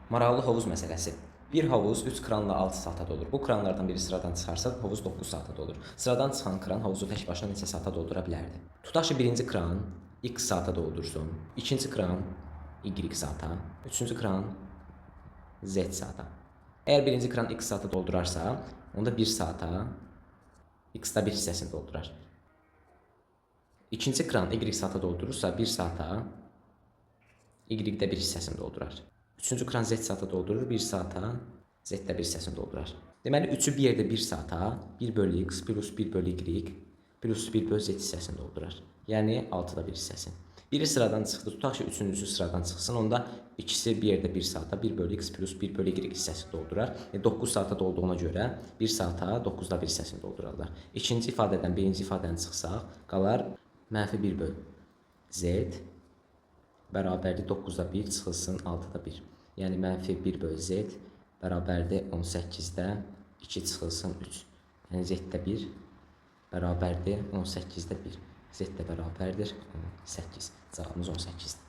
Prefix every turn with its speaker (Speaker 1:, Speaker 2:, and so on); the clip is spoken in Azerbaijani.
Speaker 1: Maraqlı hovuz məsələsi. Bir hovuz 3 kranla 6 saata dolur. Bu kranlardan biri sıradan çıxarsa, hovuz 9 saata dolur. Sıradan çıxan kran hovuzu tək başına neçə saata doldura bilərdi? Tutaq ki, birinci kran x saata doldursun, ikinci kran y saata, üçüncü kran z saata. Əgər birinci kran x saata doldurarsa, onda 1 saata x-da 1 hissəsini doldurar. İkinci kran y saata doldurursa, 1 saata y-də 1 hissəsini doldurar. Üçüncü kran z saata doldurur, 1 saata z-də 1 hissəsini doldurar. Deməli, üçü bir yerdə 1 saata 1 bölü x plus 1 bölü y plus 1 bölü z hissəsini doldurar. Yəni 6-da 1 hissəsi. Biri sıradan çıxdı, tutaq ki, üçüncüsü sıradan çıxsın, onda ikisi bir yerdə 1 saata 1 bölü x plus 1 bölü y hissəsini doldurar. 9 saata dolduğuna görə 1 saata 9-da 1 hissəsini doldurarlar. İkinci ifadədən birinci ifadəni çıxsaq, qalar mənfi 1 bölü z bərabərdir 9-da 1 çıxılsın 6-da 1. Yəni mənfi 1 bölü z bərabərdir 18-də 2 çıxılsın 3. Yəni z-də 1 bərabərdir 18-də 1. Z də bərabərdir 18. Cavabımız 18-dir.